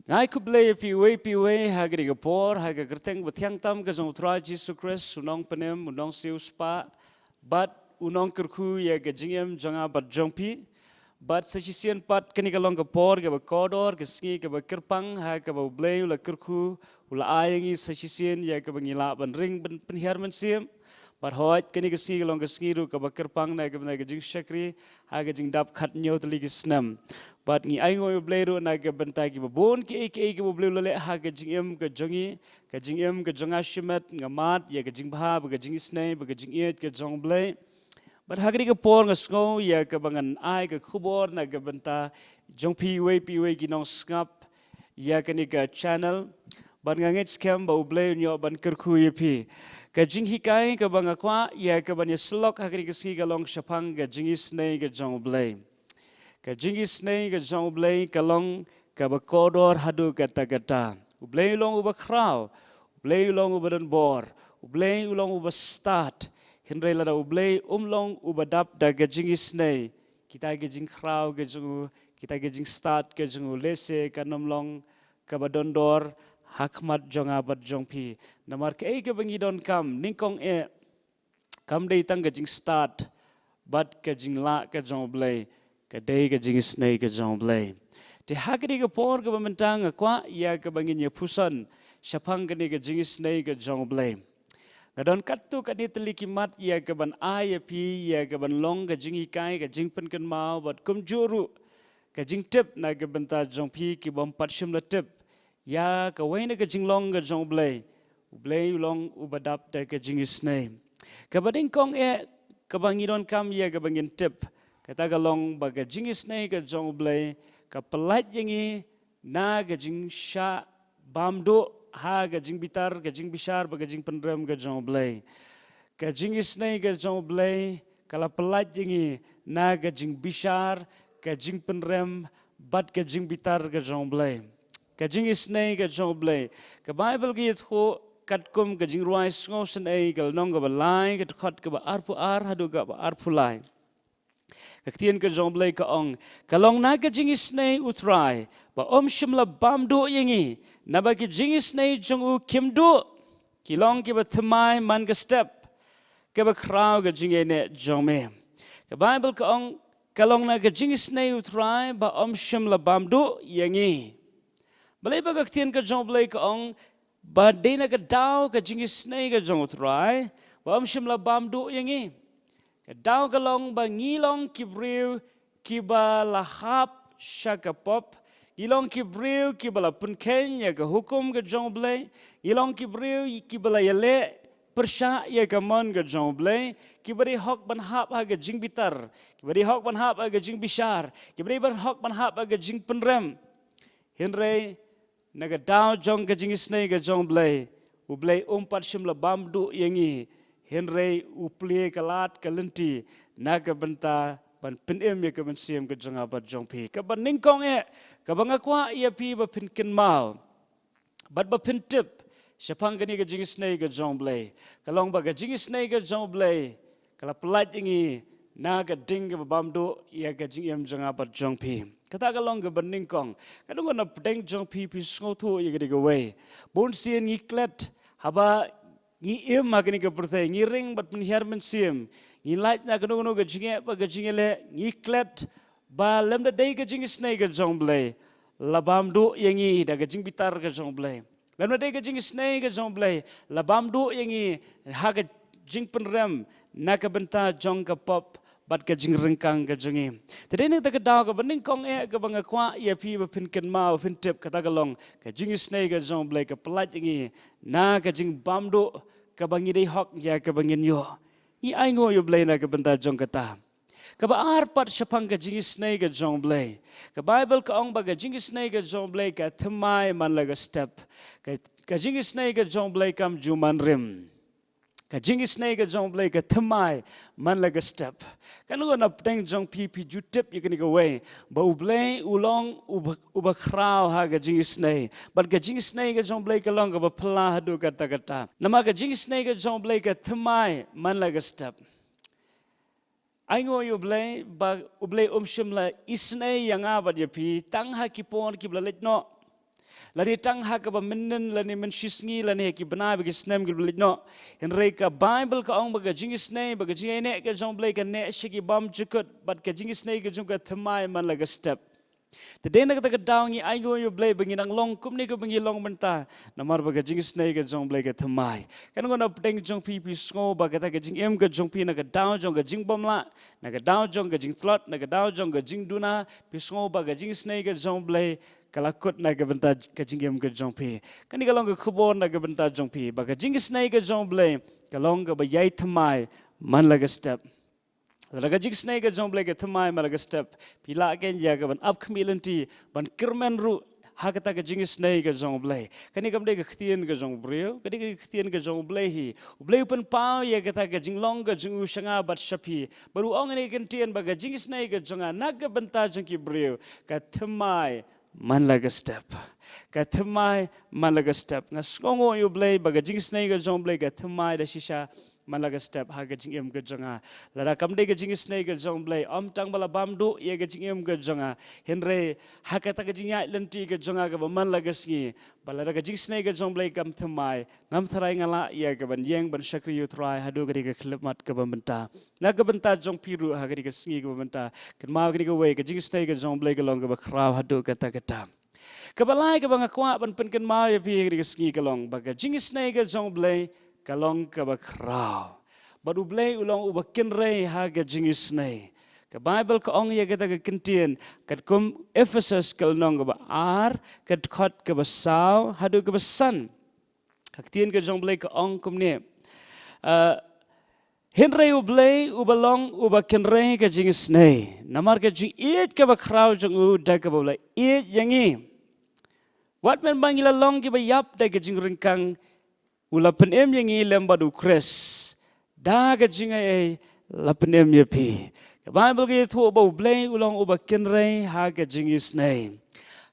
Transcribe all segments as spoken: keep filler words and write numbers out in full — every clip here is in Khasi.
Nga ai khublei ïa phi uwei pa uwei ha kane ka por, ha ka kyrteng bathiang tam ka jong u Trai Jisu Khrist, u nongpynim, u nongsiewspah bad u nongkyrkhu ïa ka jingim jong nga bad jong phi. Bad sa shisien pat, kane ka long ka por kaba kordor, ka sngi kaba kyrpang, ha kaba U Blei u la kyrkhu, u la ai ïa ngi sa shisien ïa kaba ngi lah ban ring, ban pynhiar mynsiem. Bad hooid, kane ka sngi ka long ka sngi ruh kaba kyrpang na ka bynta ka jingshakri ha ka jingdap khathynñiew tylli ki snem. Bad ngi ainguh ïa U Blei ruh na ka bynta kiba bun kiei kiei kiba U Blei u la leh ha ka jingim ka jong ngi, ka jingim ka jong nga shimet, nga mad ïa ka jingbha bad ka jingisynei bad ka jingïeit ka jong U Blei. Bad ha kane ka por nga sngew ïa kaba ngan ai ka khubor na ka bynta jong phi uwei pa uwei ki nongsngap ïa kane ka channel. Bad nga ngeit skhem ba U Blei un ïoh ban kyrkhu ïa phi. Ka jinghikai kaba nga kwah ïa kaban ïasyllok ha kane ka sngi ka long shaphang ka jingisynei ka jong U Blei. Ka jingisynei ka jong U Blei ka long kaba kordor haduh katta katta. U Blei u long uba khraw, U Blei u long uba donbor, U Blei u long uba stad. Hynrei lada U Blei um long uba dap da ka jingisynei, kita ki jingkhraw ka jong u, kita ki jingstad ka jong u, lehse kan ym long kaba dondor ha khmat jong nga bad jong phi. Namar kaei kaba ngi donkam, nyngkong eh, kam dei tang ka jingstad bad ka jinglah ka jong U Blei, ka dei ka jingisynei ka jong U Blei. Te ha kane ka por kaba mynta nga kwah ïa kaba ngin ïa pyrshang shaphang kane ka jingisynei ka jong U Blei. Nga don katto katne tylli ki mat ïa kaban ai ïa phi, ïa kaban long ka jinghikai, ka jingpynkynmaw bad kumjuh ruh ka jingtip na ka bynta jong phi kibym pat shym la tip ïa kawei na ka jinglong ka jong U Blei. U Blei u long uba dap da ka jingisynei. Kaba nyngkong eh, kaba ngi donkam ïa kaba ngin tip, kata ka long ba ka jingisynei ka jong U Blei ka pyllait ïa ngi na ka jingshah bam duh ha ka jingbitar, ka jingbishar bad ka jingpynrem ka jong U Blei. Ka jingisynei ka jong U Blei ka la pyllait ïa ngi na ka jingbishar, ka jingpynrem bad ka jingbitar ka jong U Blei. Ka jingisynei ka jong U Blei, ka Baibl ka ïathuh katkum ka Jingrwai Sngewsynei, ka lynnong kaba lai, ka dkhot kaba arphew ar haduh kaba arphew lai. Ka ktien ka jong U Blei ka ong, ka long na ka jingisynei U Trai ba um shym la bam duh ïa ngi, naba ki jingisynei jong u kim duh, ki long kiba thymmai man ka step, kaba khraw ka jingïaineh jong me. Ka Baibl ka ong, ka long na ka jingisynei U Trai ba um shym la bam duh ïa ngi. Balei ba ka ktien ka jong U Blei ka ong ba dei na ka daw ka jingisynei ka jong U Trai ba um shym la bam duh ïa ngi? Ka daw ka long ba ngi long ki briew kiba la hap sha ka pop, ngi long ki briew kiba la pynkheiñ ïa ka hukum ka jong U Blei, ngi long ki briew kiba la ïaleh pyrshah ïa ka mon ka jong U Blei, kiba dei hok ban hap ha ka jingbitar, kiba dei hok ban hap ha ka jingbishar, kiba dei ban hok ban hap ha ka jingpynrem. Hynrei na ka daw jong ka jingisynei ka jong U Blei, U Blei um pat shym la bam duh ïa ngi, hynrei u plie ka lad ka lynti na ka bynta ban pynim ïa ka mynsiem ka jong nga bad jong phi. Kaba nyngkong eh, kaba nga kwah ïa phi ba phin kynmaw bad ba phin tip shaphang kane ka jingisynei ka jong U Blei, ka long ba ka jingisynei ka jong U Blei ka la pyllait ïa ngi na ka ding kaba bam duh ïa ka jingim jong nga bad jong phi. Kata ka long kaba nyngkong. Katno ngut na pdeng jong phi phi sngewthuh ïa kane kawei? Bun sien ngi klet haba ngi im ha kane ka pyrthei, ngi ring bad pynhiar mynsiem, ngi lait na kano kano ka jingeh bad ka jingïaleh, ngi klet ba lymda dei ka jingisynei ka jong U Blei la bam duh ïa ngi da ka jingbitar ka jong U Blei. Lymda dei ka jingisynei ka jong U Blei la bam duh ïa ngi ha ka jingpynrem na ka bynta jong ka pop bad ka jingryngkang ka jong ngi. Te dei na kata ka daw kaba nyngkong eh kaba nga kwah ïa phi ba phin kynmaw, ba phin tip, kata ka long ka jingisynei ka jong U Blei ka pyllait ïa ngi na ka jingbam duh kaba ngi dei hok ïa kaba ngin ïoh. Ngi ainguh ïa U Blei na ka bynta jong kata. Kaba ar pat shaphang ka jingisynei ka jong U Blei, ka Baibl ka ong ba ka jingisynei ka jong U Blei ka thymmai man la ka step. Ka, ka jingisynei ka jong U Blei kam ju man rim. Ka jingisynei ka jong U Blei ka thymmai man la ka step. Katno ngut na pdeng jong phi phi ju tip ïa kane kawei, ba U Blei u long uba, uba khraw ha ka jingisynei, bad ka jingisynei ka jong U Blei ka long kaba phylla haduh katta katta. Namar ka jingisynei ka jong U Blei ka thymmai man la ka step. Ainguh ïa U Blei ba U Blei um shym la isynei ïa nga bad ïa phi tang ha ki por kiba la leit noh. Lane tang ha kaba mynnin, lane mynshisngi, lane ha ki bnai bad ki snem kiba la leit noh. Hynrei ka Baibl ka ong ba ka jingisnei, ba ka jingïaineh ka jong U Blei ka neh sha ki bymjukut, bad ka jingisnei ka jong ka thymmai man la ka step. Te dei na kata ka daw ngi ainguh ïa U Blei ba ngi nang long kumne kumba ngi long mynta, namar ba ka jingisnei ka jong U Blei ka thymmai. Kan ngin ong na pdeng jong phi, phi sngew ba kata ka jingim ka jong phi na ka daw jong ka jingbymlah, na ka daw jong ka jingtlot, na ka daw jong ka jingduna, phi sngew ba ka jingisnei ka jong U Blei ka la kut na ka bynta ka jingim ka jong phi. Kane ka long ka khubor na ka bynta jong phi, ba ka jingisnei ka jong U Blei ka long kaba ïai thymmai man la ka step. Lada ka jingisnei ka jong U Blei ka thymmai man la ka step, phi lah kein ïa kaban ap khmih lynti, ban kyrmen ruh ha kata ka jingisnei ka jong U Blei. Kane kam dei ka ktien ka jong u briew, kane ka ktien ka jong U Blei hi. U Blei u pynpaw ïa kata ka jinglong ka jong u sha nga bad sha phi. Bad u ong ha kane ka ktien ba ka jingisnei ka jong nga na ka bynta jong ki briew ka thymmai man la ka step. Ka thymmai man la ka step. Nga sngewnguh ïa U Blei ba ka jingisnei ka jong U Blei ka thymmai da shisha man la ka step ha ka jingim ka jong nga. Lada kam dei ka jingisnei ka jong U Blei, ym tang ba la bam duh ïa ka jingim ka jong nga, hynrei ha kata ka jingïaid lynti ka jong nga kaba man la ka sngi, ba lada ka jingisnei ka jong U Blei kam thymmai, ngam tharai nga lah ïa kaban ïeng ban shakri ïa U Trai haduh ka dei ka khyllipmat kaba mynta. Na ka bynta jong phi ruh ha ka dei ka sngi kaba mynta, kynmaw kane kawei, ka jingisnei ka jong U Blei ka long kaba khraw haduh katta katta. Kaba lai kaba nga kwah ban pynkynmaw ïa phi ha ka dei ka sngi ka long ba ka jingisnei ka jong U Blei ka long kaba khraw. Bad U Blei u long uba kynrei ha ka jingisnei. Ka Baibl ka ong ïa kata ka ktien katkum Ephesus ka lynnong kaba ar, ka dkhot kaba saw haduh kaba san. Ka ktien ka jong U Blei ka ong kumne. Ah, hynrei U Blei uba long uba kynrei ka jingisnei, namar ka jingïeit kaba khraw jong u da kaba u la ïeit ïa ngi, wat mynba ngi la long kiba ïap da ka jingryngkang, u la pynim ïa ngi lem bad U Khrist. Da ka jingaiei la pynim ïa phi. Ka Baibl ka ïathuh ba U Blei u long uba kynrei ha ka jingisnei.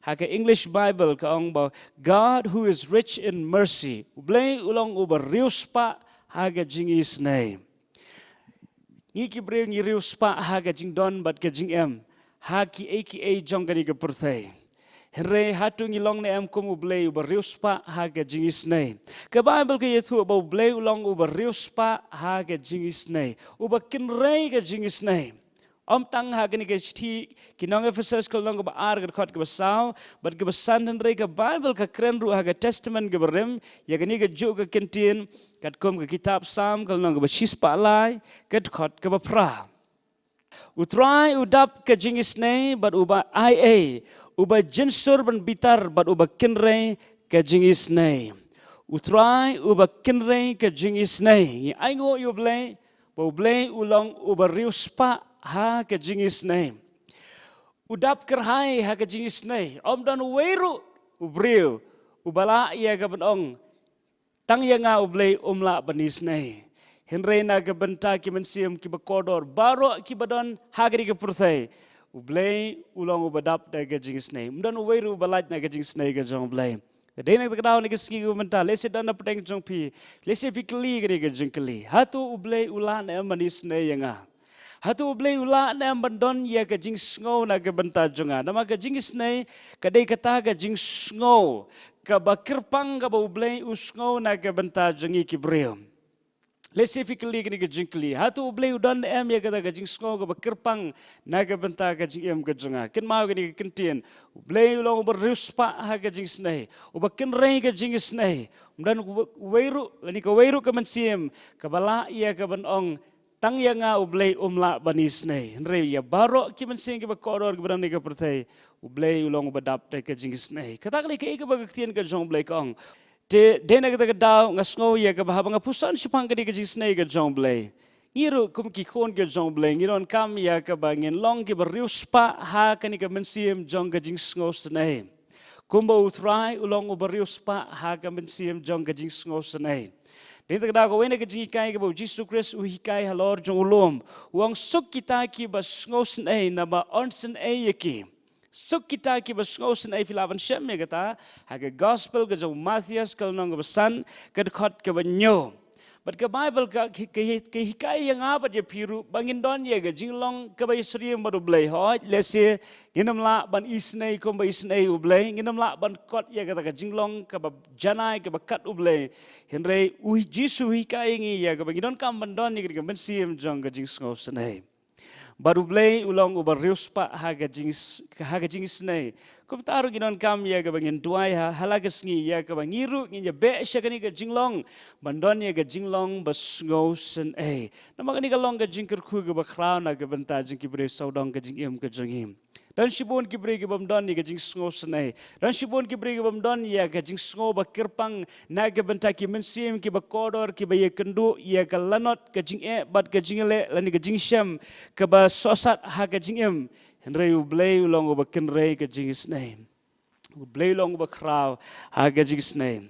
Ha ka English Bible ka ong ba, "God who is rich in mercy." U Blei u long uba riewspah ha ka jingisnei. Ngi ki briew ngi riewspah ha ka jingdon bad ka jingem ha kiei kiei jong kane ka pyrthei. Hynrei hato ngi long ne em kum U Blei uba riewspah ha ka jingisnei? Ka Baibl ka ïathuh ba U Blei u long uba riewspah ha ka jingisnei, uba kynrei ka jingisnei. Ym tang ha kane ka shithi ki nong Ephesus ka lynnong kaba ar ka dkhot kaba saw bad kaba san, hynrei ka Baibl ka kren ruh ha ka Testament kaba rim ïa kane kajuh ka ktien katkum ka kitab Salm ka lynnong kaba shispah lai ka dkhot kaba phra. U Trai u dap ka jingisnei bad uba aiei, uba jynsur ban bitar bad uba kynrei ka jingisnei. U Trai uba kynrei ka jingisnei. Ngi ainguh ïa U Blei ba U Blei u long uba riewspah ha ka jingisnei. U dap kyrhai ha ka jingisnei. Ym don uwei ruh u briew uba lah ïa kaban ong, tang ïa nga U Blei um lah ban isnei. Hynrei na ka bynta ki mynsiem kiba kordor baroh kiba don ha kane ka pyrthei, U Blei u long uba dap da ka jingisnei. Ym don uwei ruh uba lait na ka jingisnei ka jong U Blei. Ka dei na kata ka daw na ka sngi kaba mynta, lehse don na pdeng jong phi, lehse phi kylli kane ka jingkylli, hato U Blei u lah ne em ban isnei ïa nga? Hato U Blei u lah ne em ban don ïa ka jingsngew na ka bynta jong nga? Namar ka jingisnei ka dei kata ka jingsngew kaba kyrpang kaba U Blei u sngew na ka bynta jong ngi ki briew. Lehse phi kylli kane ka jingkylli, hato U Blei u don ne em ïa kata ka jingsngew kaba kyrpang na ka bynta ka jingim ka jong nga? Kynmaw kane ka ktien, U Blei u long uba riewspah ha ka jingisnei, uba kynrei ka jingisnei. Ym don uwei ruh lane kawei ruh ka mynsiem kaba lah ïa kaban ong, tang ïa nga U Blei um lah ban isnei. Hynrei ïa baroh ki mynsiem kiba kordor kiba don ha kane ka pyrthei, U Blei u long uba dap da ka jingisnei. Kata ka dei kaei kaba ka ktien ka jong U Blei ka ong. Te dei na kata ka daw nga sngew ïa kaba haba nga pyrshang shaphang kane ka jingisnei ka jong U Blei, ngi ruh kum ki khun ka jong U Blei ngi donkam ïa kaba ngin long kiba riewspah ha kane ka mynsiem jong ka jingsngewsnei. Kumba U Trai u long uba riewspah ha ka mynsiem jong ka jingsngewsnei. Dei na kata ka daw kawei na ka jinghikai kaba U Jisu Khrist u hikai halor jong u lum, u ong, suk kita kiba sngewsnei naba yn sngewsnei ïa ki. Suk kita kiba sngewsnei. Phi lah ban shem ïa kata ha ka Gospel ka jong u Mathaios ka lynnong kaba san ka dkhot kaba hynñiew. Bad ka Baibl ka, ka, ka, ka hikai ïa nga bad ïa phi ruh ba ngin don ïa ka jinglong kaba ïasyriem bad U Blei. Hooid, lehse ngin ym lah ban isynei kumba isynei U Blei, ngin ym lah ban kot ïa kata ka jinglong kaba janai kaba kat U Blei. Hynrei U Jisu u hikai ïa ngi ïa kaba ngin donkam ban don ïa ka mynsiem jong ka jingsngewsynei. Bad U Blei u long uba riewspah ha ka jing, ha ka jingisynei. Kumta ruh ngin donkam ïa kaba ngin duwai ha, ha la ka sngi ïa kaba ngi ruh ngin ïa beh sha kane ka jinglong ban don ïa ka jinglong ba sngewsynei. Namar kane ka long ka jingkyrkhu kaba khraw na ka bynta jong ki briew sawdong ka jingim ka jong ngi. Don shibun ki briew ki bym don ïa ka jingsngewsynei. Don shibun ki briew ki bym don ïa ka jingsngew ba kyrpang na ka bynta ki mynsiem kiba kordor kiba ïakynduh ïa ka lanot ka jingeh bad ka jingleh lane ka jingshem kaba sosat ha ka jingim. Hynrei U Blei u long uba kynrei ka jingisynei. U Blei u long uba khraw ha ka jingisynei.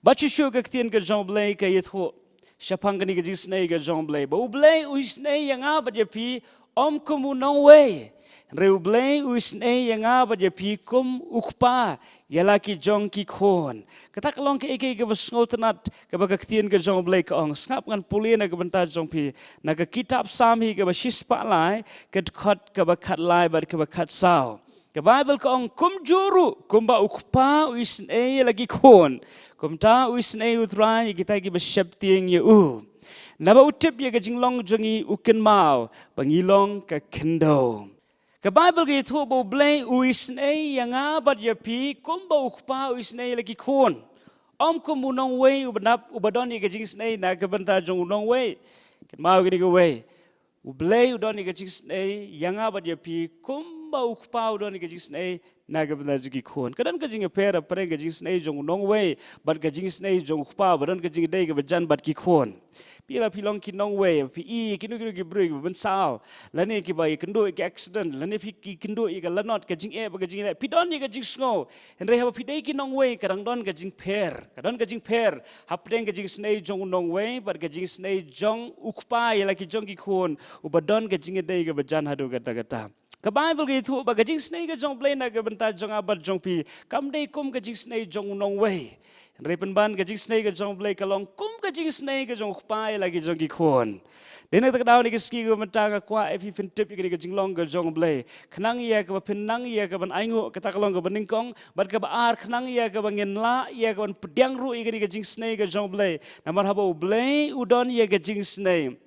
Bad shuh shuh ka ktien ka jong U Blei ka ïathuh shaphang kane ka jingisynei ka jong U Blei ba U Blei u isynei ïa nga bad ïa phi ym kum u nongwei. Hynrei U Blei u isynei ïa nga bad ïa phi kum u kpa ïa la ki jong ki khun. Kata ka long kaei kaei kaba sngewtynnat kaba ka ktien ka jong U Blei ka ong. Sngap ngan pule na ka bynta jong phi na ka kitab Salm hi kaba shispah lai ka dkhot kaba khatlai bad kaba khatsaw. Ka Baibl ka ong kumjuh ruh kumba u kpa u isynei ïa la ki khun, kumta u isynei U Trai ïa kita kiba sheptieng ïa u. Naba u tip ïa ka jinglong jong ngi u kynmaw ba ngi long ka khyndew. Ka Baibl ka ïathuh ba U Blei u isynei ïa nga bad ïa phi kumba u kpa u isynei ïa la ki khun. Ym kum u nongwei uba nap uba don ïa ka jingisynei na ka bynta jong u nongwei. Kynmaw kane kawei. U Blei u don ïa ka jingisynei ïa nga bad ïa phi kumba u kpa u don ïa ka jingisynei na ka bynta jong ki khun. Ka don ka jingïapher hapdeng ka jingisynei jong u nongwei bad ka jingisynei jong u kpa ba don ka jingïadei kaba jan bad ki khun. Phi la phi long ki nongwei, phi i kino kino ki briew kiba mynsaw lane kiba ïakynduh ïa ki accident lane phi ïakynduh ïa ka lanot ka jingeh bad ka jingleh, phi don ïa ka jingsngew. Hynrei haba phi dei ki nongwei ka dang don ka jingpher, ka don ka jingpher hapdeng ka jingisynei jong u nongwei bad ka jingisynei jong u kpa ïa la ki jong ki khun uba don ka jingïadei kaba jan haduh katta katta. Ka Baibl ka ïathuh ba ka jingisynei ka jong U Blei na ka bynta jong nga bad jong phi kam dei kum ka jingisynei jong u nongwei. Hynrei pynban ka jingisynei ka jong U Blei ka long kum ka jingisynei ka jong u kpa ïa la ki jong ki khun. Dei na kata ka daw ne ka sngi kaba mynta nga kwah ïa phi phin tip ïa kane ka jinglong ka jong U Blei. Khnang ïa kaba phin nang ïa kaban ainguh, kata ka long kaba nyngkong, bad kaba ar khnang ïa kaba ngin lah ïa kaban pdiang ruh ïa kane ka jingisynei ka jong U Blei. Namar haba U Blei u don ïa ka jingisynei,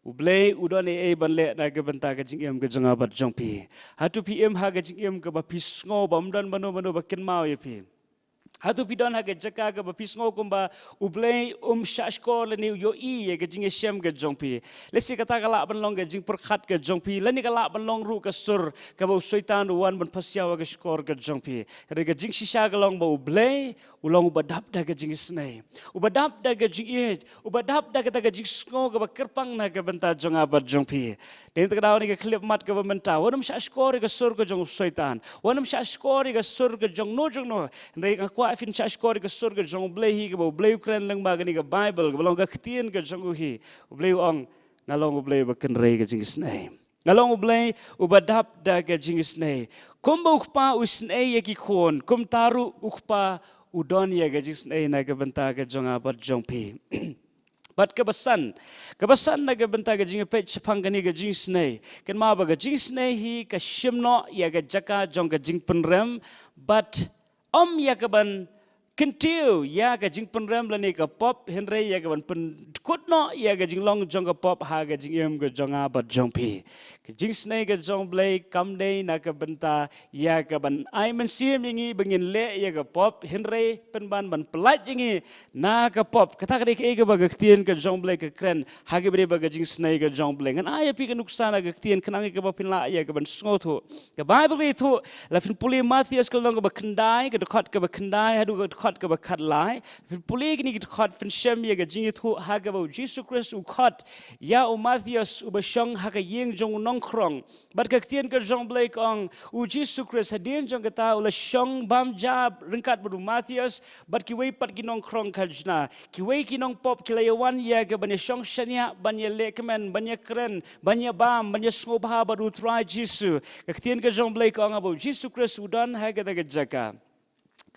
U Blei u don ei ei ban leh na ka bynta ka jingim ka jong nga bad jong phi. Hato phi im ha ka jingim kaba phi sngew ba ym don mano mano ba kynmaw ïa phi? Hato phi don ha ka jaka kaba phi sngew kumba U Blei um shahshkor lane u ïohi ïa ka jingïashem ka jong phi? Lehse kata ka lah ban long ka jingpyrkhat ka jong phi lane ka lah ban long ruh ka sur kaba u Soitan u wan ban pasiaw ha ka shkor ka jong phi. Hynrei ka jingshisha ka long ba U Blei u long uba dap da ka jingisynei, uba dap da ka jingïeit, uba dap da kata ka jingsngew kaba kyrpang na ka bynta jong nga bad jong phi. Dei na kata ka daw ne ka khyllipmat kaba mynta, wat nym shahshkor ïa ka sur ka jong u Soitan, wat nym shahshkor ïa ka sur ka jong no jong no. Hynrei nga kwah phin shahshkor ïa ka sur ka jong U Blei hi kaba U Blei u kren lyngba kane ka Baibl kaba long ka ktien ka jong u hi. U Blei u ong, nga long U Blei uba kynrei ka jingisynei. Nga long U Blei uba dap da ka jingisynei. Kumba u kpa u isynei ïa ki khun, kumta ruh u kpa u don ïa ka jingisynei na ka bynta ka jong nga bad jong phi. Bad kaba san, kaba san na ka bynta ka jingïapeit shaphang kane ka jingisynei. Kynmaw ba ka jingisynei hi ka shim noh ïa ka jaka jong ka jingpynrem, bad ym ïa kaban kyntiew ïa ka jingpynrem lane ka pop, hynrei ïa kaban pynkut noh ïa ka jinglong jong ka pop ha ka jingim ka jong nga bad jong phi. Ka jingisynei ka jong U Blei kam dei na ka bynta ïa kaban ai mynsiem ïa ngi ba ngin leh ïa ka pop, hynrei pynban ban pyllait ïa ngi na ka pop. Kata ka dei kaei kaba ka ktien ka jong U Blei ka kren ha kaba ïadei bad ka jingisynei ka jong U Blei. Ngan ai ïa phi ka nuksa na ka ktien khnang ïa kaba phin lah ïa kaban sngewthuh. Ka Baibl ka ïathuh, la phin pule Mathaios ka lynnong kaba khyndai, ka dkhot kaba khyndai haduh ka dkhot kaba khatlai. Phin pule kine ki dkhot phin shem ïa ka jingïathuh ha kaba u Jisu Khrist u khot ïa u Mathaios uba shong ha ka ïing jong u nongkhrong. Bad ka ktien ka jong U Blei ka ong, u Jisu Khrist hadien jong kata u la shong bam ja ryngkat bad u Mathaios bad kiwei pat ki nongkhrong khajna. Kiwei ki nongpop ki la ïawan ïa kaban ïashong shaniah, ban ïalehkmen, ban ïakren, ban ïabam, ban ïasngewbha bad u Trai Jisu. Ka ktien ka jong U Blei ka ong ba u Jisu Khrist u don ha kata ka jaka.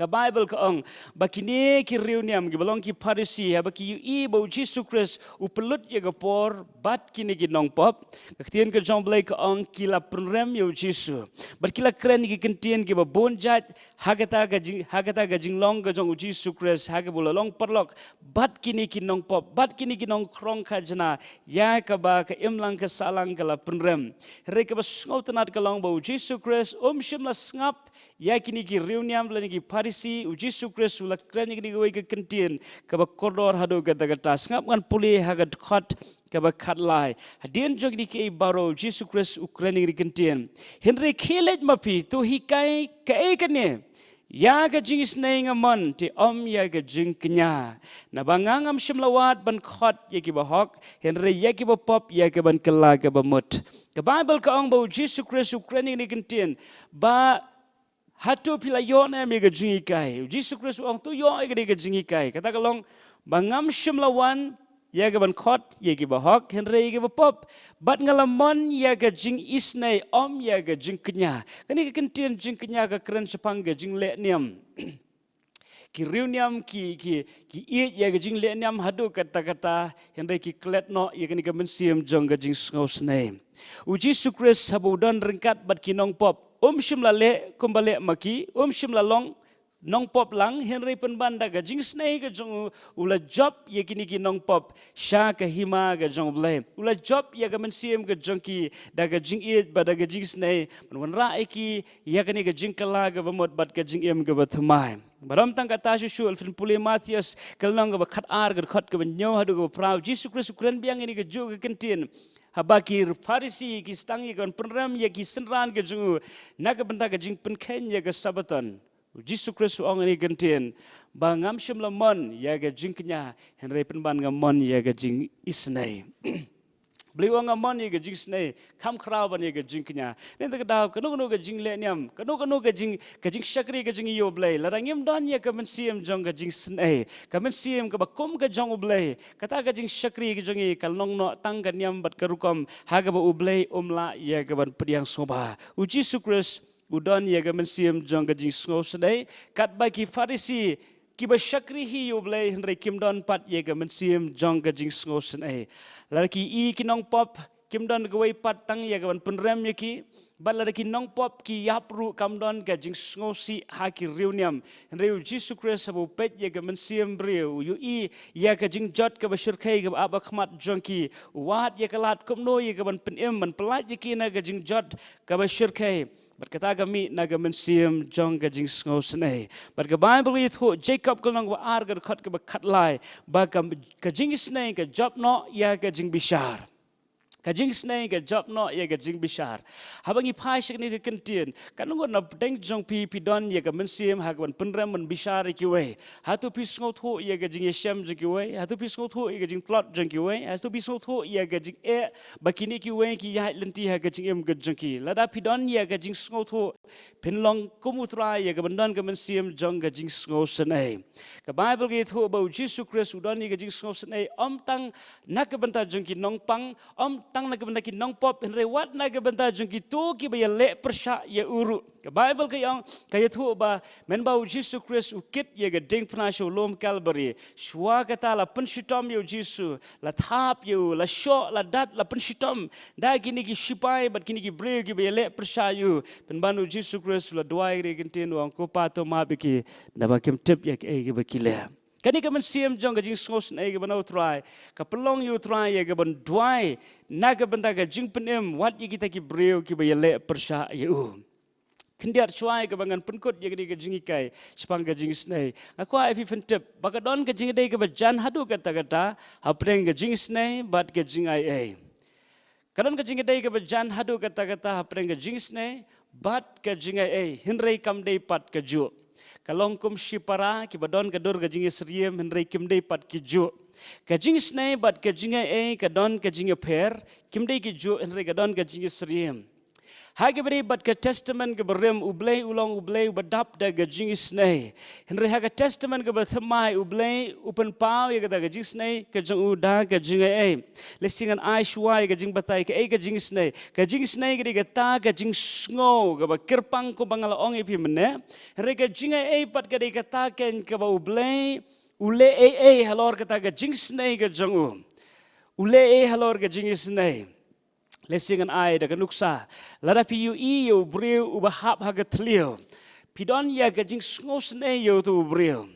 Ka Baibl ka ong ba kine ki riewniam kiba long ki Pharisi, haba ki ïohi ba u Jisu Khrist u pynlut ïa ka por bad kine ki nongpop, ka ktien ka jong U Blei ka ong ki la pynrem ïa u Jisu. Bad ki la kren ïa ki kyntien kiba bun jait ha kata ka jing, ha kata ka jinglong ka jong u Jisu Khrist, ha kaba u la long paralok bad kine ki nongpop, bad kine ki nongkhrong khajna, ïa kaba ka imlang ka sahlang ka la pynrem. Hynrei kaba sngewtynnat ka long ba u Jisu Khrist um shym la sngap ïa kine ki riewniam lane ki Pharisi. U Jisu Khrist u la kren ïa kine kiwei ki kyntien kaba kordor haduh katta katta. Sngap, ngan pule ha ka dkhot kaba khatlai. Hadien jong kine kiei baroh u Jisu Khrist u kren ïa kine ki kyntien. Hynrei khie leit ma phi, to hikai kaei kane? Ïa ka jingisynei nga mon, te ym ïa ka jingkñia. Naba nga ngam shym la wad ban khot ïa kiba hok, hynrei ïa kiba pop, ïa ka ban kylla kaba mut. Ka Baibl ka ong ba u Jisu Khrist u kren ïa kine ki kyntien ba hato phi la ïoh ne em ïa ka jinghikai? U Jisu Khrist u ong, to ïoh ïa kane ka jinghikai. Kata ka long ba ngam shym la wan ïa ka ban khot ïa kiba hok, hynrei ïa kiba pop. Bad nga la mon ïa ka jingisynei, ym ïa ka jingkñia. Kane ka kyntien jingkñia ka kren shaphang ka jingleh niam. Ki riewniam ki, ki, ki ïeit ïa ka jingleh niam haduh katta katta, hynrei ki klet noh ïa kane ka mynsiem jong ka jingsngewsynei. U Jisu Khrist haba u don ryngkat bad ki nongpop, um shym la leh kumba leh ma ki, um shym la long nongpop lang, hynrei pynban da ka jingisynei ka jong u, u la jop ïa kine ki nongpop sha ka hima ka jong U Blei. U la jop ïa ka mynsiem ka jong ki da ka jingïeit bad da ka jingisynei, ban wanrah ïa ki ïa kane ka jingkylla kaba mut bad ka jingim kaba thymmai. Bad ym tang kata shuh shuh, lada phin pule Mathaios ka lynnong kaba khatar, ka dkhot kaba hynñiew haduh kaba phra, u Jisu Khrist u kren biang ïa kane kajuh ka kyntien. Haba ki Pharisi ki sdang ïa ka ban pynrem ïa ki synran ka jong u na ka bynta ka jingpynkheiñ ïa ka Sabbaton, u Jisu Khrist u ong ïa kane ka kyntien ba ngam shym la mon ïa ka jingkñia, hynrei pynban nga mon ïa ka jingisynei. Balei u ong nga mon ïa ka jingisynei, kham khraw ban ïa ka jingkñia? Nangta ka daw, kano kano ka jingleh niam, kano kano ka jing, ka jingshakri ka jong ngi ïa U Blei, lada ngim don ïa ka mynsiem jong ka jingisynei, ka mynsiem kaba kum ka jong U Blei, kata ka jingshakri ka jong ngi ka long noh tang ka niam bad ka rukom ha kaba U Blei um lah ïa ka ban pdiang sngewbha. U Jisu Khrist u don ïa ka mynsiem jong ka jingsngewsynei, katba ki Pharisi kiba shakri hi ïa U Blei hynrei kim don pat ïa ka mynsiem jong ka jingsngewsynei. Lada ki ïohi ki nongpop, kim don kawei pat tang ïa ka ban pynrem ïa ki. Bad lada ki nongpop ki ïap ruh, kam don ka jingsngewsih ha ki riewniam. Hynrei u Jisu Khrist haba u peit ïa ka mynsiem briew, u ïohi ïa ka jingjot kaba shyrkhei kaba ap ha khmat jong ki, u wad ïa ka lad kumno ïa ka ban pynim, ban pyllait ïa ki na ka jingjot kaba shyrkhei. Bad kata ka mih na ka mynsiem jong ka jingsngewsynei. Bad ka Baibl ka ïathuh, Jakob ka lynnong kaba ar, ka dkhot kaba khatlai, ba ka, ka jingisynei ka jop noh ïa ka jingbishar. Ka jingisynei ka jop noh ïa ka jingbishar. Haba ngi phai sha kane ka kyntien, kano kano na pdeng jong phi phi don ïa ka mynsiem ha ka ban pynrem ban bishar ïa kiwei? Hato phi sngewthuh ïa ka jingïashem jong kiwei? Hato phi sngewthuh ïa ka jingtlot jong kiwei? Hato phi sngewthuh ïa ka jingeh ba kine kiwei ki ïaid lynti ha ka jingim ka jong ki? Lada phi don ïa ka jingsngewthuh, phin long kum U Trai ïa ka ban don ka mynsiem jong ka jingsngewsynei. Ka Baibl ka ïathuh ba u Jisu Khrist u don ïa ka jingsngewsynei ym tang na ka bynta jong ki nongpang, ym tang na ka bynta ki nongpop, hynrei wat na ka bynta jong kito kiba ïaleh pyrshah ïa u ruh. Ka Baibl ka ong, ka ïathuh ba mynba u Jisu Khrist u kit ïa ka diengphna sha u lum Kalbari, shuwa kata la pynshitom ïa u Jisu, la thap ïa u, la shoh, la dat, la pynshitom da kine ki shipai bad kine ki briew kiba ïaleh pyrshah ïa u. Pynban u Jisu Khrist u la duwai ïa ka kyntien, u ong, Ko Pa, to map ïa ki, naba kim tip ïa kaei kaba ki leh. Kane ka mynsiem jong ka jingsngewsynei kaba na U Trai ka pynlong ïa U Trai ïa ka ban duwai na ka bynta ka jingpynim wat ïa kita ki briew kiba ïaleh pyrshah ïa u. Khyndiat shuwa ïa kaba ngan pynkut ïa kane ka jinghikai shaphang ka jingisynei, nga kwah ïa phi phin tip ba ka don ka jingïadei kaba jan haduh katta katta hapdeng ka jingisynei bad ka jingaiei. Ka don ka jingïadei kaba jan haduh katta katta hapdeng ka jingisynei bad ka jingaiei, hynrei kam dei pat kajuh. Ka long kum shipara kiba don ka dur ka jingïasyriem, hynrei kim dei pat kijuh. Ka jingisynei bad ka jingaiei ka don ka jingïapher, kim dei kijuh, hynrei ka don ka jingïasyriem. Ha kaba ïadei bad ka Testament kaba rim, U Blei u long U Blei uba dap da ka jingisynei. Hynrei ha ka Testament kaba thymmai, U Blei u pynpaw ïa kata ka jingisynei ka jong u da ka jingaiei. Lehse ngan ai shuwa ïa ka jingbatai kaei ka jingisynei. Ka jingisynei ka dei kata ka jingsngew kaba kyrpang kumba nga la ong ïa phi mynne. Hynrei ka jingaiei pat ka dei kata kein kaba U Blei u leh ei ei halor kata ka jingisynei ka jong u. U leh ei ei halor ka jingisynei. Lehse ngan ai da ka nuksa. Lada phi ïohi ïa u briew uba hap ha ka thliew, phi don ïa ka jingsngewsynei ïa uto u briew.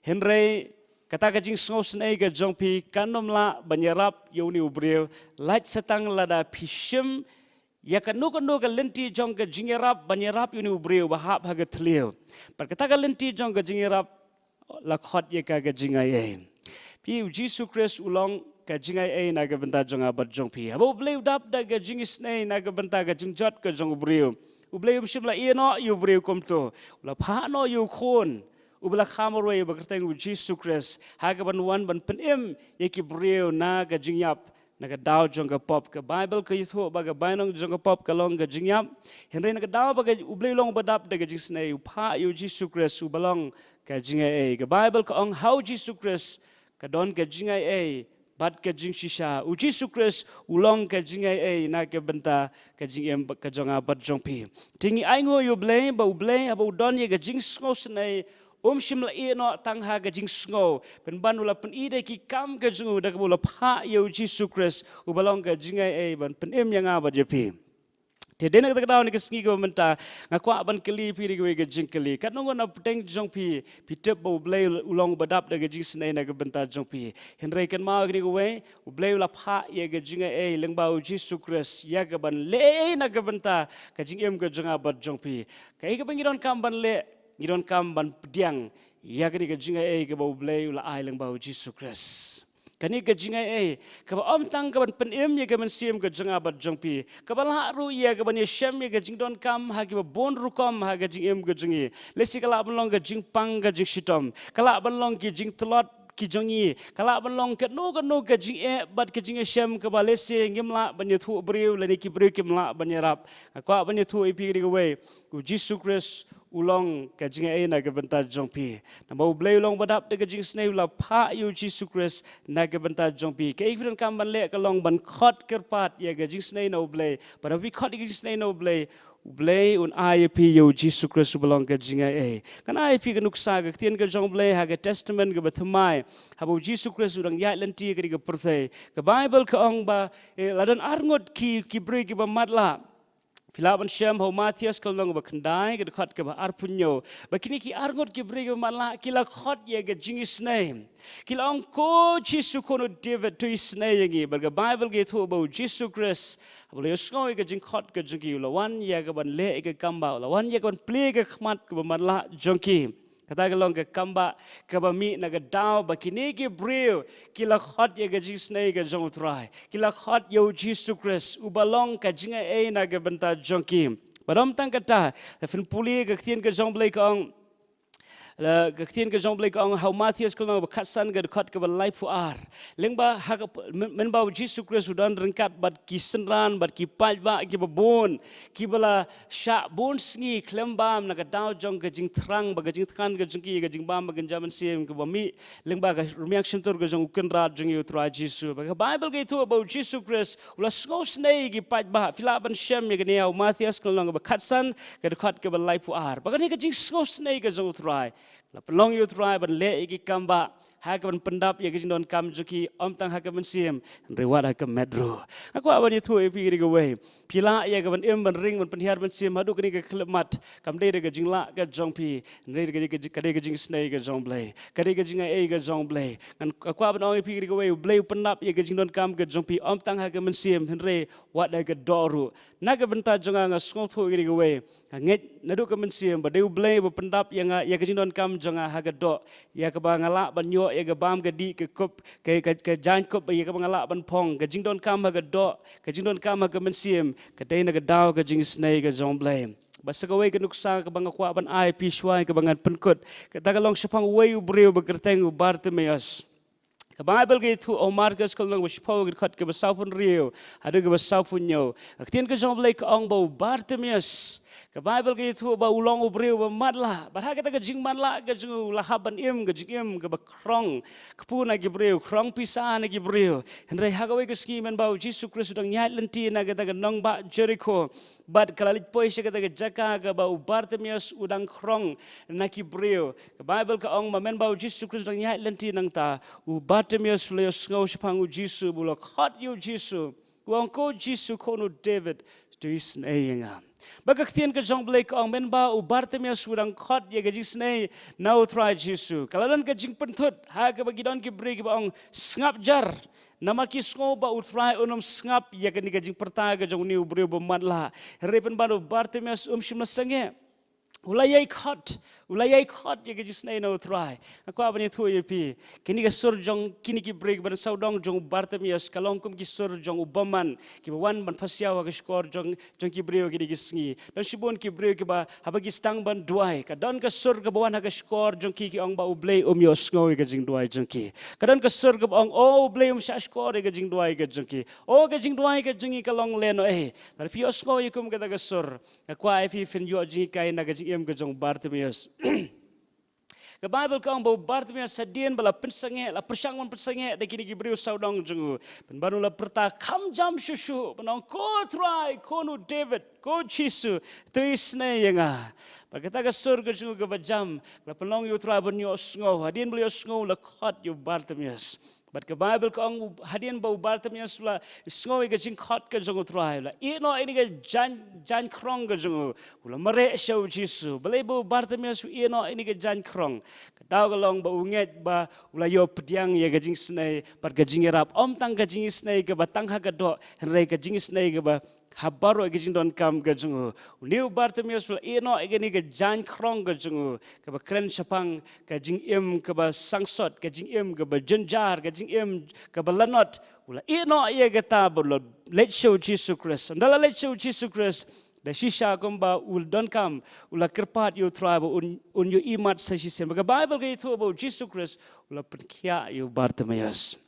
Hynrei kata ka jingsngewsynei ka jong phi kan ym lah ban ïarap ïa une u briew, lait sa tang lada phi shim ïa kano kano ka lynti jong ka jingïarap ban ïarap ïa une u briew uba hap ha ka thliew. Bad kata ka lynti jong ka jingïarap la khot ïa ka ka jingaiei. Phi, U Jisu Khrist u long ka jingaiei na ka bynta jong nga bad jong phi. Haba U Blei u dap da ka jingisynei na ka bynta ka jingjot ka jong u briew, U Blei um shym la ïeh noh ïa u briew kumto. U la phah noh ïa u Khun uba la kha marwei, uba kyrteng U Jisu Khrist, ha kaban wan ban pynim ïa ki briew na ka jingïap na ka daw jong ka pop. Ka Baibl ka ïathuh ba ka bainong jong ka pop ka long ka jingïap. Hynrei na ka daw ba ka, U Blei u long uba dap da ka jingisynei, u phah ïa U Jisu Khrist uba long ka jingaiei. Ka Baibl ka ong ha U Jisu Khrist ka don ka jingaiei bad ka jingshisha. U Jisu Khrist u long ka jingaiei na ka bynta ka jingim ka jong nga bad jong phi. Te ngi ainguh ïa U Blei ba U Blei haba u don ïa ka jingsngewsynei, um shym la ïeh noh tang ha ka jingsngew. Pynban u la pyni da ki kam ka jong u da kaba u la phah ïa U Jisu Khrist uba long ka jingaiei ban pynim ïa nga bad ïa phi. Te dei na kata ka daw, na ka sngi kaba mynta nga kwah ban kylli phi da kawei ka jingkylli. Katno ngut na pdeng jong phi phi tip ba U Blei u long uba dap da ka jingisynei na ka bynta jong phi? Hynrei kynmaw kane kawei, U Blei u la phah ïa ka jingaiei lyngba U Jisu Khrist ïa kaban leh ei ei na ka bynta ka jingim ka jong nga bad jong phi. Kaei kaba ngi donkam ban leh? Ngi donkam ban pdiang ïa kane ka jingaiei kaba U Blei u la ai lyngba U Jisu Khrist. Kane ka jingaiei kaba ym tang kaban pynim ïa ka mynsiem ka jong nga bad jong phi, kaba lah ruh ïa kaban ïashem ïa ka jingdonkam ha kiba bun rukom ha ka jingim ka jong ngi. Lehse ka lah ban long ka jingpang ka jingshitom, ka lah ban long ki jingtlot ki jong ngi, ka lah ban long kano kano ka jingeh bad ka jingïashem kaba lehse ngim lah ban ïathuh briew lane ki briew kim lah ban ïarap. Nga kwah ban ïathuh ïa phi kane kawei, U Jisu Khrist u long ka jingaiei na ka bynta jong phi. Namar U Blei u long uba dap da ka jingisynei, u la phah ïa U Jisu Khrist na ka bynta jong phi. Kaei phi donkam ban leh ka long ban khot kyrpad ïa ka jingisynei na U Blei. Bad haba phi khot ïa ka jingisynei na U Blei, U Blei un ai ïa phi ïa U Jisu Khrist uba long ka jingaiei. Ngan ai ïa phi ka nuksa, ka ktien ka jong U Blei ha ka Testament kaba thymmai, haba U Jisu Khrist u dang ïaid lynti ha kane ka pyrthei, ka Baibl ka ong ba, eh, la don arngut ki, ki briew kiba matlah. Phi lah ban shem ha u Mathaios ka lynnong ba khyndai, ka dkhot kaba arphew hynñiew, ba kine ki arngut ki briew kiba matlah ki la khot ïa ka jingisynei. Ki la ong, "Ko Jisu, Khun u David, to isynei ïa ngi." Bad ka Baibl ka ïathuh ba U Jisu Khrist haba u la ïohsngew ïa ka jingkhot ka jong ki, u la wan ïa kaban leh ïa ka kambah, u la wan ïa kaban plie ïa ka khmat kaba matlah jong ki. Kata ka long ka kambah kaba mih na ka daw ba kine ki briew ki la khot ïa ka jingisynei ka jong U Trai, ki la khot ïa U Jisu Khrist uba long ka jingaiei na ka bynta jong ki. Bad ym tang kata, lada phin pule ka ktien ka jong U Blei ka ong, la, ka ktien ka jong U Blei ka ong ha u Mathaios ka lynnong ba khatsan, ka dkhot kaba laiphew ar, lyngba ha ka, myn-, mynba U Jisu Khrist u don ryngkat bad ki synran bad ki paidbah kiba bun, kiba la shah bun sngi khlem bam na ka daw jong ka jingthrang bad ka jingthngan ka jong ki ïa ka jingbam bad ka jingïaid mynsiem kaba mih lyngba ka rmiang shyntur ka jong U Kynrad jong ngi U Trai Jisu. Bad ka Baibl ka ïathuh ba U Jisu Khrist u la sngewsynei ïa ki paidbah. Phi lah ban shem ïa kane ha u Mathaios ka lynnong ba khatsan, ka dkhot kaba laiphew ar. Bad kane ka jingsngewsynei ka jong U Trai la pynlong ïa U Trai ban leh ïa ki kambah ha kaban pyndap ïa ka jingdonkam jong ki, ym tang ha ka mynsiem hynrei wat ha ka met ruh. Nga kwah ban ïathuh ïa phi kane kawei, phi lah ïa kaban im, ban ring, ban pynhiar mynsiem haduh kane ka khyllipmat kam dei da ka jinglah ka jong phi, hynrei ka dei ka jing-, ka dei ka jingisynei ka jong U Blei, ka dei ka jingaiei ka jong U Blei. Ngan, nga kwah ban ong ïa phi kane kawei, U Blei u pyndap ïa ka jingdonkam ka jong phi ym tang ha ka mynsiem hynrei wat ha ka doh ruh. Na ka bynta jong nga, nga sngewthuh ïa kane kawei, nga ngeit naduh ka mynsiem ba dei U Blei ba pyndap ïa nga, ïa ka jingdonkam jong nga ha ka doh, ïa kaba nga lah ban ïoh ïa ka bam ka dih, ka kup, ka, ka, ka jaiñkup, ïa kaba nga lah ban phong. Ka jingdonkam ha ka doh, ka jingdonkam ha ka mynsiem, ka dei na ka daw ka jingisynei ka jong U Blei. Bad sa kawei ka nuksa kaba nga kwah ban ai ïa phi shuwa kaba ngan pynkut, kata ka long shaphang uwei u briew ba kyrteng u Bartimaeus. Ka Baibl ka ïathuh, u Markos ka lynnong ba shiphew, ka dkhot kaba sawphew hynriew haduh kaba sawphew hynñiew. Ka ktien ka jong U Blei ka ong ba u Bartimeus, ka Baibl ka ïathuh ba u long u briew ba matlah. Bad ha kata ka jingmatlah ka jong u, u la hap ban im ka jingim kaba khrong kpu na ki briew, khrong pisa na ki briew. Hynrei ha kawei ka sngi mynba u Jisu Khrist u dang ïaid lynti na kata ka nongbah Jerikho, bad ka la leit poi sha kata ka jaka kaba u Bartimeus u dang khrong na ki briew. Ka Baibl ka ong ba mynba u Jisu Khrist u dang ïaid lynti nangta, u Bartimeus u la ïohsngew shaphang u Jisu, u la khot ïa u Jisu, u ong, "Ko Jisu, ko Khun u David, to isynei ïa nga." Bad ka ktien ka jong U Blei ka ong mynba u Bartimeus u dang khot ïa ka jingisynei na u Trai Jisu, ka la don ka jingpynthut ha kaba ki don ki briew kiba ong, "Sngap jar." Namar ki sngew ba u Trai un ym sngap ïa kane ka jingpyrta ka jong une u briew ba matlah. Hynrei pynban u Bartimeus um shym la sangeh. U la ïai khot, u la ïai khot ïa ka jingisynei na u Trai. Nga kwah ban ïathuh ïa phi, kine ka sur jong kine ki briew kiba dang sawdong jong u Bartimeus ka long kum ki sur jong u bymman kiba wan ban pasiaw ha ka shkor jong, jong ki briew kine ki sngi. Don shibun ki briew kiba haba ki sdang ban duwai, ka don ka sur kaba wan ha ka shkor jong ki, ki ong ba U Blei um ïohsngew ïa ka jingduwai jong ki. Ka don ka sur kaba ong, "O, U Blei um shah shkor ïa ka jingduwai ka jong ki. O, ka jingduwai ka jong ngi ka long lehnohei." Lada phi ïohsngew ïa kum kata ka sur, nga kwah ïa phi phin ïoh jinghikai na ka jingim ka jong u Bartimeus. Ka Baibl ka ong ba u Bartimeus hadien ba la pynsangeh, la pyrshang ban pynsangeh da kine ki briew sawdong jong u, pynban u la pyrta kham jam shuh shuh, ban ong, "Ko Trai, Khun u David, ko Jisu, to isynei ïa nga." Bad kata ka sur ka jong u kaba jam ka la pynlong ïa u Trai ban ïohsngew. Hadien ba la ïohsngew, la khot ïa u Bartimeus. Bad ka Baibl ka ong, hadien ba u Bartimeus u la sngew ïa ka jingkhot ka jong u Trai, u la ïehnoh ïa kane ka jaiñ, jaiñ khrong ka jong u, u la mareh sha u Jisu. Balei ba u Bartimeus u ïehnoh ïa kane ka jaiñ khrong? Ka daw ka long ba u ngeit ba u la ïoh pdiang ïa ka jingisynei bad ka jingïarap, ym tang ka jingisynei kaba tang ha ka doh, hynrei ka jingisynei kaba ha baroh ka jingdonkam ka jong u. Une u Bartimeus u la ïehnoh ïa kane ka jaiñ khrong ka jong u, kaba kren shaphang ka jingim kaba sangsot, ka jingim kaba jynjar, ka jingim kaba lanot. U la ïehnoh ïa kata bad u la leit sha u Jisu Khrist. Ynda la leit sha u Jisu Khrist, da shisha kumba u donkam, u la kyrpad ïa u Trai ba un, un ïohi mat sa shisien. Bad ka Baibl ka ïathuh ba u Jisu Khrist u la pynkhiah ïa u Bartimeus.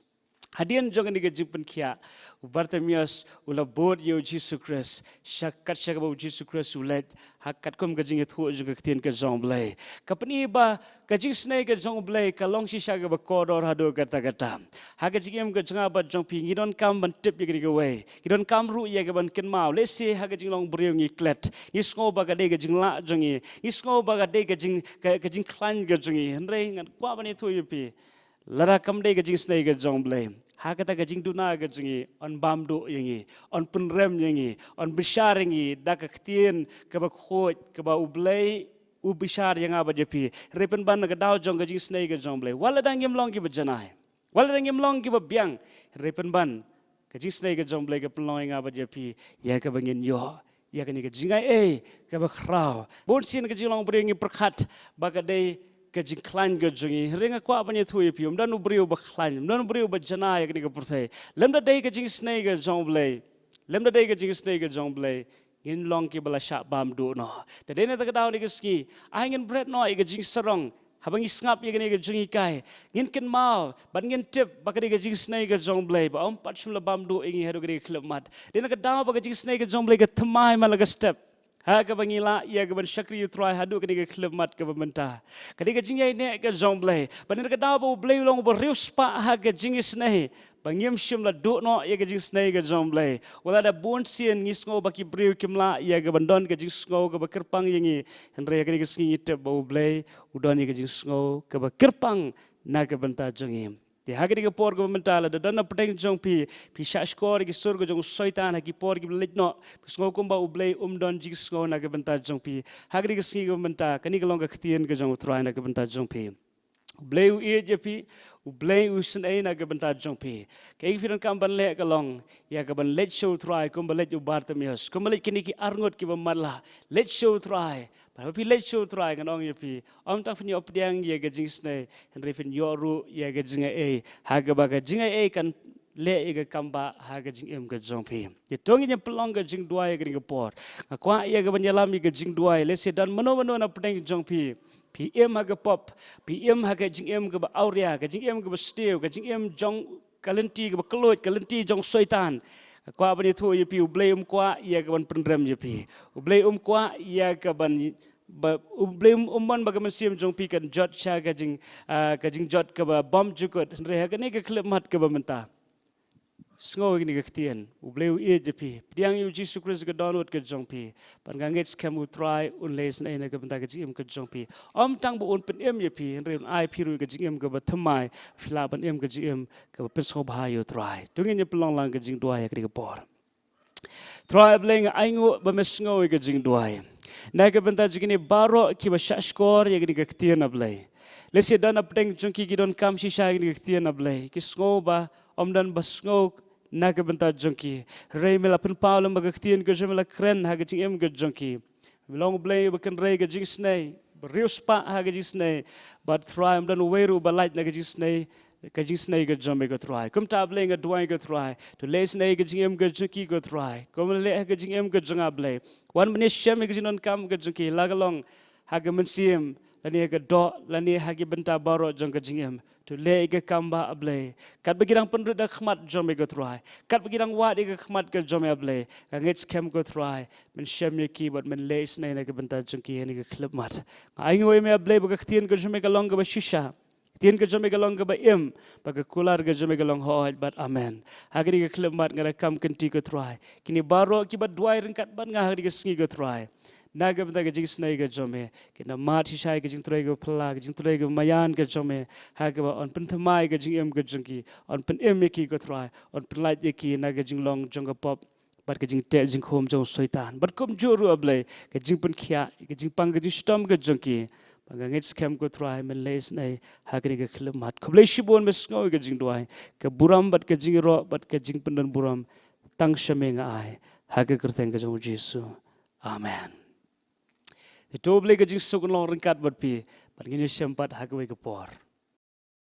Hadien jong kane ka jingpynkhiah, u Bartimeus u la bud ïa u Jisu Khrist, sha kat sha kaba u Jisu Khrist u leit, ha katkum ka jingïathuh jong ka ktien ka jong U Blei. Ka pyni ba ka jingisynei ka jong U Blei ka long shisha kaba kordor haduh katta katta. Ha ka jingim ka jong nga bad jong phi, ngi donkam ban tip ïa kane kawei. Ngi donkam ruh ïa ka ban kynmaw. Lehse ha ka jinglong briew ngi klet, ngi sngew ba ka dei ka jinglah jong ngi, ngi sngew ba ka dei ka jing, ka, ka jingkhlaiñ ka jong ngi. Hynrei nga kwah ban ïathuh ïa phi, lada kam dei ka jingisynei ka jong U Blei, ha kata ka jingduna ka jong ngi, yn bam duh ïa ngi, yn pynrem ïa ngi, yn bishar ïa ngi da ka ktien kaba khuid, kaba U Blei u bishar ïa nga bad ïa phi. Hynrei pynban na ka daw jong ka jingisynei ka jong U Blei, wat lada ngim long kiba janai, wat lada ngim long kiba biang, hynrei pynban ka jingisynei ka jong U Blei ka pynlong ïa nga bad ïa phi ïa kaba ngin ïoh ïa kane ka jingai ei kaba khraw. Bun sien ka jinglong briew ngi pyrkhat ba ka dei ka jingkhlaiñ ka jong ngi. Hynrei nga kwah ban ïathuh ïa phi, ym don u briew ba khlaiñ, ym don u briew ba janai ïa kane ka pyrthei. Lymda dei ka jingisynei ka jong U Blei, lymda dei ka jingisynei ka jong U Blei, ngin long kiba la shah bam duh noh. Te dei na kata ka daw kane ka sngi, ai ngin bret noh ïa ka jingsarong. Haba ngi sngap ïa kane ka jinghikai, ngin kynmaw bad ngin tip ba ka dei ka jingisynei ka jong U Blei, ba ym pat shym la bam duh ïa ngi haduh ka dei ka khyllipmat. Dei na ka daw ba ka jingisynei ka jong U Blei ka thymmai man la ka step, ha kaba ngi lah ïa ka ban shakri ïa u Trai haduh ka dei ka khyllipmat kaba mynta. Ka dei ka jingïaineh ka jong U Blei. Bad dei na ka daw ba U Blei u long uba riewspah ha ka jingisynei, ba ngim shym la duh noh ïa ka jingisynei ka jong U Blei. Wat lada bun sien ngi sngew ba ki briew kim lah ïa ka ban don ka jingsngew kaba kyrpang ïa ngi, hynrei ha kane ka sngi ngi tip ba U Blei u don ïa ka jingsngew kaba kyrpang na ka bynta jong ngi. Te ha kane ka por kaba mynta, lada don na pdeng jong phi, phi shah shkor ïa ki sur ka jong u Soitan ha ki por kiba leit noh, phi sngew kumba U Blei um don jingsngew na ka bynta jong phi, ha kane ka sngi kaba mynta, kane ka long ka ktien ka jong u Trai na ka bynta jong phi. U Blei u ïeit ïa phi, U Blei u isynei na ka bynta jong phi. Kaei phi donkam ban leh ka long ïa ka ban leit sha u Trai kumba leit u Bartimeus, kumba leit kine ki arngut kiba matlah. Leit sha u Trai. Bad haba phi leit sha u Trai, ngan ong ïa phi, ym tang phin ïoh pdiang ïa ka jingisynei, hynrei phin ïoh ruh ïa ka jingai ei, ha kaba ka jingai ei kan leh ïa ka kam ba ha ka jingim ka jong phi. Te to ngin ïa pynlong ka jingduwai ha kane ka por. Nga kwah ïa ka ban ïalam ïa ka jingduwai. Lehse don mano mano na pdeng jong phi Phi im ha ka pop, phi im ha ka jingim kaba awria, ka jingim kaba sniew, ka jingim jong ka lynti kaba kylluid, ka lynti jong Soitan. Nga kwah ban ïathuh ïa phi, U Blei um kwah ïa ka ban pynrem ïa phi. U Blei um kwah ïa ka ban ba, U Blei um, um mon ba ka mynsiem jong phi kan jot sha ka jing, ah, ka jingjot kaba bymjukut. Hynrei ha kane ka khyllipmat kaba mynta, sngew ïa kane ka ktien. U Blei u ïeit ïa phi. Pdiang ïa U Jisu Khrist ka dohnud ka jong phi. Bad nga ngeit skhem U Trai un leh isynei na ka bynta ka jingim ka jong phi. Ym tang ba un pynim ïa phi, hynrei un ai phi ruh ka jingim kaba thymmai, phi lah ban im ka jingim kaba pynsngewbha ïa U Trai. To ngin ïa pynlong lang ka jingduwai ha kane ka por. Trai A Blei, nga ainguh ba me sngew ïa ka jingduwai na ka bynta jong kine baroh kiba shahshkor ïa kane ka ktien, A Blei. Lehse don hapdeng jong ki ki donkam shisha ïa kane ka ktien, A Blei. Ki sngew ba ym don ba sngew na ka bynta jong ki. Hynrei me la pynpaw lem ba ka ktien ka jong me la kren ha ka jingim ka jong ki. Me long U Blei ba kynrei ka jingisynei, ba riewspah ha ka jingisynei. Bad Trai, ym don uwei ruh ba lait na ka jingisynei, ka jingisynei ka jong me, ko Trai. Kumta A Blei, nga duwai, ko Trai, to leh isynei ka jingim ka jong ki, ko Trai. Kumba leh ha ka jingim ka jong nga, A Blei. Wan ban ïashem ïa ka jingdonkam ka jong ki, la ka long ha ka mynsiem, lane ha ka doh, lane ha ki bynta baroh jong ka jingim. To leh ïa ka kam, Bah, A Blei. Katba ki dang pynrung da ka khmat jong me, ko Trai, katba ki dang wad ïa ka khmat ka jong me, A Blei, nga ngeit skhem, ko Trai, men shem ïa ki bad men leh isynei na ka bynta jong ki ha kane ka khyllipmat. Nga ainguh ïa me, A Blei, ba ka ktien ka jong me ka long kaba shisha. Ktien ka jong me ka long kaba im, bad ka kular ka jong me ka long hooid bad amen. Ha kane ka khyllipmat nga da kam kynti, ko Trai, kine baroh kiba duwai ryngkat bad nga ha kane ka sngi, ko Trai, na ka bynta ka jingisynei ka jong me, kin da mad shisha ïa ka jingtrei kaba phylla, ka jingtrei kaba maïan ka jong me, ha kaba yn pynthymmai ka jingim ka jong ki, yn pynim ïa ki, ko Trai, yn pynlait ïa ki na ka jinglong jong ka pop bad ka jingteh jingkhum jong u Soitan. Bad kumjuh ruh, A Blei, ka jingpynkhiah, ka jingpang, ka jingshitom ka jong ki. Bad nga ngeit skhem, ko Trai, men leh isynei ha kane ka khyllipmat. Khublei shibun, me sngew ïa ka jingduwai, ka burom bad ka jingïaroh bad ka jingpyndonburom tang sha me nga ai, ha ka kyrteng ka jong U Jisu. Amen. Te to U Blei ka jingsuk kan long ryngkat bad phi, bad ngin ïashem pat ha kawei ka por.